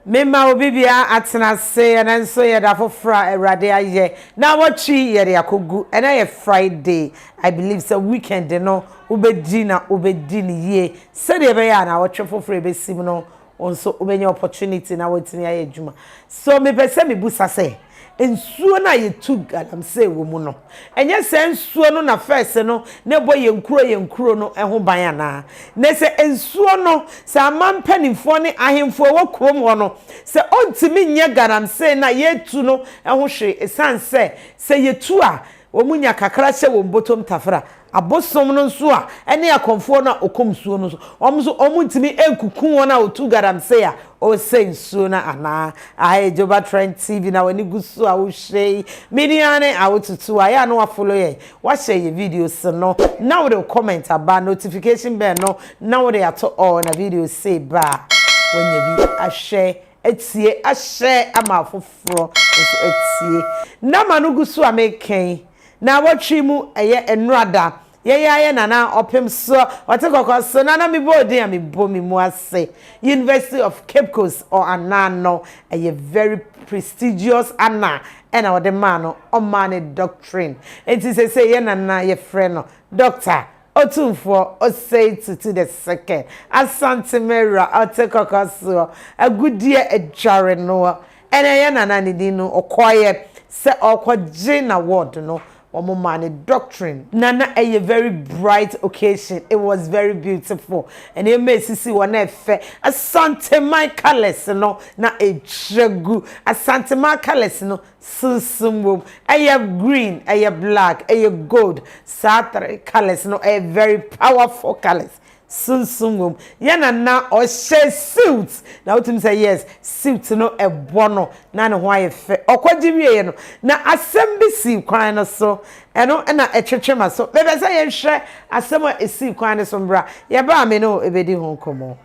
Mema obi biara atena ase, ɛnɛ nso yɛ da foforɔ a Awurade ayɛ. Naawɔtwe yɛde akɔgu, ɛnɛ yɛ Friday, I believe sɛ weekend no wobɛdi na wobɛdi no yie sɛdeɛ ɛbɛyɛ a naawɔtwe foforɔ a ɛbɛsim no wo nso wobɛnya opportunity na woatumi ayɛ adwuma. So mepɛ sɛ mebusa sɛ, nsuo no a yɛtu galamsey wɔ mu no, ɛnyɛ saa nsuo no na first no na ɛbɔ yɛn nkuro yɛn nkuro no ho ban anaa? Na sɛ nsuo no, sɛ aman mpanimfoɔ ne ahemfo a ɛwɔ kurom hɔ no, sɛ ɔntumi nyɛ galamsey no a yɛretu no ho hwee ɛsiane sɛ sɛ yɛtu a wɔnya kakra hyɛ wɔn bɔtɔm tafra, Abosom no nso a ɛne akɔmfoɔ no a ɔkɔm nsuo no nso, wɔn nso wɔntumi nkuku wɔn a wɔtu galamsey a wɔresɛe nsuo no anaa? Aha yɛ Joba Trend TV na w'ani gu so a wohwɛ yi. Me din ara ne Awotutu a, yɛ a na wafollow yɛn, wahyɛ yɛn videos no, na wode wo comment aba, notification bell no na wode ato all na video sei ba a, woanya bi ahwɛ, atie, ahyɛ ama afoforɔ nso atie. Number no gu so a meka yi, Naawɔtwe mu ɛyɛ nnora da. Yɛn ara yɛ Nana ɔpem so ɔte kɔkɔ so Nana me bɔ odin a me bɔ me mu ase University of Cape Coast ɔ anaa no ɛyɛ very prestigious ana ɛna ɔde maa no ɔmaa no doctrine nti sesei yɛ Nana yɛ frɛ no Doctor Otumfoɔ Osei Tutu the second Asante Mawura ɔte kɔkɔ soɔ agudeɛ adware noɔ Ɛna ɛyɛ Nana ne din no ɔkɔeɛ sɛ ɔrekɔgye n'award no wɔn maa no doctrine. Nana ɛyɛ very bright occasion it was very beautiful nneɛma esisi hɔ na ɛfɛ Asanteman colours no na ɛtwa gu Asanteman colours no sunsum wom ɛyɛ green ɛyɛ black ɛyɛ gold saa three colours no ɛyɛ very powerful colours Sunsum wom. Yɛ na na ɔhyɛ suit na wotumi sɛ yes suit no ɛbɔ no na ne ho ayɛ fɛ. Ɔkɔgye wieɛ no na asɛm bi sii kwan no so ɛno na ɛtwetwe m'aso. Mepɛ sɛ yɛnhwɛ asɛm a ɛsii kwan no so mbra. Yɛba a me ne wo ɛbɛdi ho nkɔmmɔ.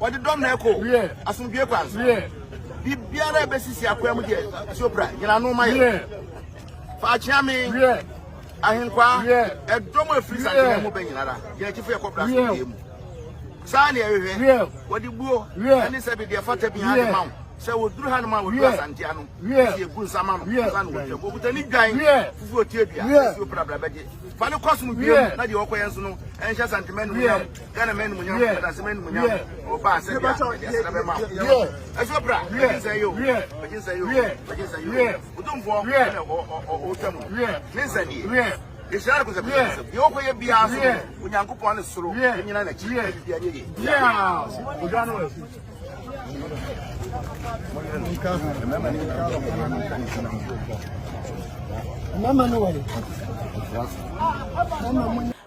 Wɔde dɔm na ɛkɔ asomdwoe kwan so. Biribiara a ɛbɛsisi akoa mu deɛ, Asuopra, gyina ano ma yɛn. Fa akyea me, ahenkwaa, ɛdɔm a ɛfiri Santene mu bɛ nyinara, gyina akyi fa yɛ kɔbra asomdwoe mu. Saa ne ɛhwehwɛ, wɔde buo ne sɛbe deɛ fata biara de ma wo. Sɛ wɔduru hanom a wɔduru Asante ano, sɛ yɛgu nsa ma no, ansa na wɔtwam. Wɔkuta ne dwan fufuo tiadua, Asuopra bra bɛgye. Fa no kɔ asomdwoe mu, na deɛ ɔkɔyɛ nso no, ɛnhyɛ Santema animuonyam. Ghana man mu nyam, Adase man mu nyam. Ɔba asɛ bia, ɛde asra bɛma wo. Ɛso bra, ɛgye nsɛ yo, ɛgye nsɛ yo, ɛgye nsɛ yo. Otumfoɔ ɛna ɔtwa mu. Ne nsa nie. Yɛhyira no kɔsɛ kɔsɛ. Deɛ ɔkɔyɛ biara so no, Onyankopɔn ne soro nyina n'akyi. Biribiara nyɛ yie.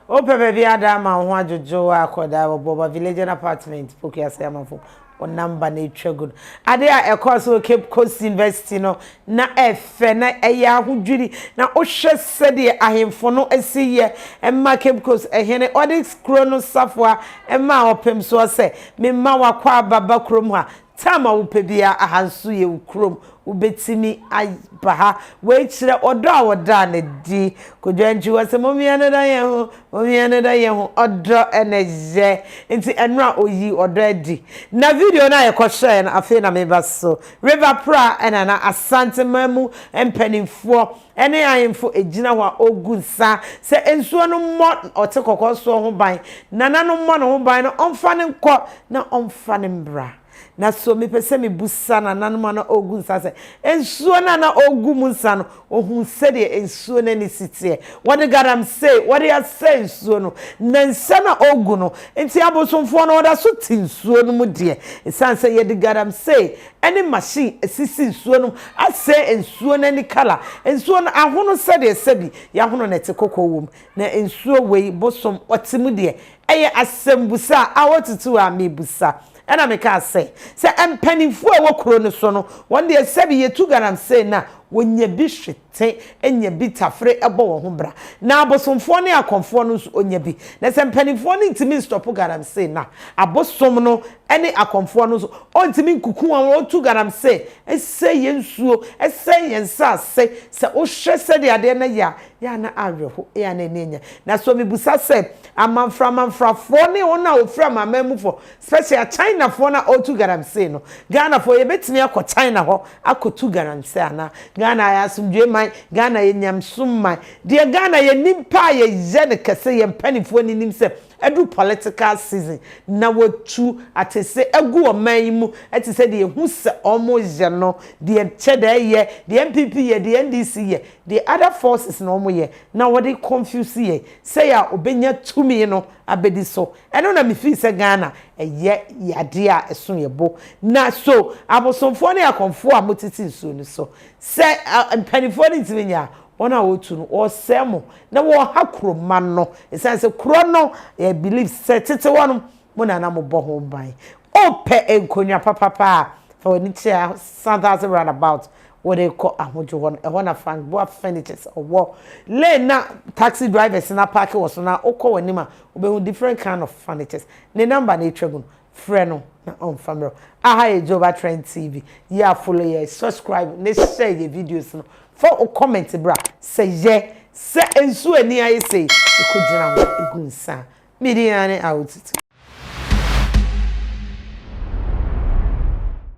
Wopɛ baabi ada ama wo ho adwodwo wo a, kɔ da wɔ Boba Village and Apartment, Pokuase Amanfo. Wo number na etwa gu no. Ade a ɛkɔɔ so wɔ Cape Coast University no, na ɛfɛ, na ɛyɛ ahodwiri. Na wohwɛ sɛdeɛ ahemfo no si yɛ ma Cape Coast hene, ɔde kuro no safoa maa ɔpem soɔ sɛ, Mema w'akwaaba ba kurom ha, Time a wopɛ biara, aha nso yɛ wo kurom, wobɛtumi aba ha. Wei kyerɛ ɔdɔ a wɔdaa no adi. Kojo Antwi wɔ se momea no dɔ yɛn ho, momea no dɔ yɛn ho, ɔdɔ na ɛyɛ. Nti ɛno a ɔyii ɔdɔ adi. Na video no a yɛkɔhwɛeɛ no, afei na meba so. River Pra na na Asanteman mu mpanimfoɔ ne ahemfo gyina hɔ a ɔregu nsa sɛ nsuo no mmɔ ɔte kɔkɔɔ soɔ ho ban, nana no mmɔ ne ho ban na ɔmfa no nkɔ na ɔmfa no mbra. Na so mepɛ sɛ mebusa nananom a na ɔregu nsa sɛ, nsuo no a na ɔregu mu nsa no, ɔhuu sɛdeɛ nsuo no ani si teɛ? Wɔde galamsey, wɔde asɛe nsuo no, na nsa no a ɔregu no nti abosomfoɔ no wɔda so te nsuo no mu deɛ, ɛsiane sɛ yɛde galamsey ne machine asisi nsuo no mu asɛe nsuo no ani colour, nsuo no ahono sɛdeɛ sɛbi yɛahono nɛte kɔkɔɔ wɔ mu, na nsuo wei bosom ɔte mu deɛ, ɛyɛ asɛmbusa a ɔtutu a mebusa. Ɛna mekaa sɛ, sɛ mpaninfoɔ a ɛwɔ kuro no so no, wɔn deɛ sɛbi yɛtu galamsey no a, Wɔnya bi hwete, nya bi tafere bɔ wɔn ho bra. Na abosomfoɔ ne akɔmfoɔ no nso ɔnya bi. Na sɛ mpanimfoɔ no ntumi nstɔpo galamsey no a, abosom no ne akɔmfoɔ no nso ɔntumi nkuku wɔn, wɔtu galamsey, sɛe yɛn nsuo, sɛe yɛn nsase. Sɛ wohwɛ sɛdeɛ adeɛ no yɛ a, yɛ a na awerɛho, yɛ a na ani anya. Na so mebisa sɛ, amanfra amanfrafoɔ ne wɔn a wɔfiri amanaman mufoɔ, especially Chinafoɔ no a wɔretu galamsey no, Ghanafoɔ yɛbɛtumi akɔ China hɔ akɔtu galamsey anaa? Ghana yɛ asomdwoe man, Ghana yɛ nyamesom man. Deɛ Ghana yɛ nimpa a yɛyɛ no kɛse, yɛn mpaninfoɔ no nim sɛ aduru political season na wɔatu atese agu ɔman yi mu te sɛ deɛ yɛhu sɛ wɔyɛ no, deɛ Kyɛdɛɛ yɛ, deɛ NPP yɛ, deɛ NDC yɛ, deɛ other forces na wɔyɛ na wɔde confuse yɛn sɛeɛ a ɔbɛnya tumi no abɛdi so. Ɛno na me feel sɛ Ghana ɛyɛ yadeɛ a ɛso yɛ bo. Na so abosomfoɔ ne akɔmfoɔ a motete nsuo no so sɛ mpaninfoɔ no ntumi nyɛ a, wɔn a wɔtu no wɔresɛe mo na wɔreha kuro mma no ɛsiane sɛ kuro no yɛ believe sɛ tete hɔ no mo na na mobɔ ho ban. Wopɛ nkonnwa papapa a fa w'ani kyerɛ Santase roundabout wode rekɔ Ahodwo hɔ no ɛhɔ na Frank Boa Furnitures wɔ. Lane na taxi drivers no apaake wɔ so no a wokɔ w'anim a Wobɛhu different kind of furnitures. Ne number na ɛtwa gu no, frɛ no na ɔmfa mmerɛ wo. Aha yɛ Jehovah Trend TV. Yɛ a follow yɛ, subscribe ne share yɛ videos no. Fa wo comment bra sɛ yɛ sɛ nsuo ani ayɛ sei ɛkɔgyina hɔ gu nsa a. Me din ara ne Awotutu.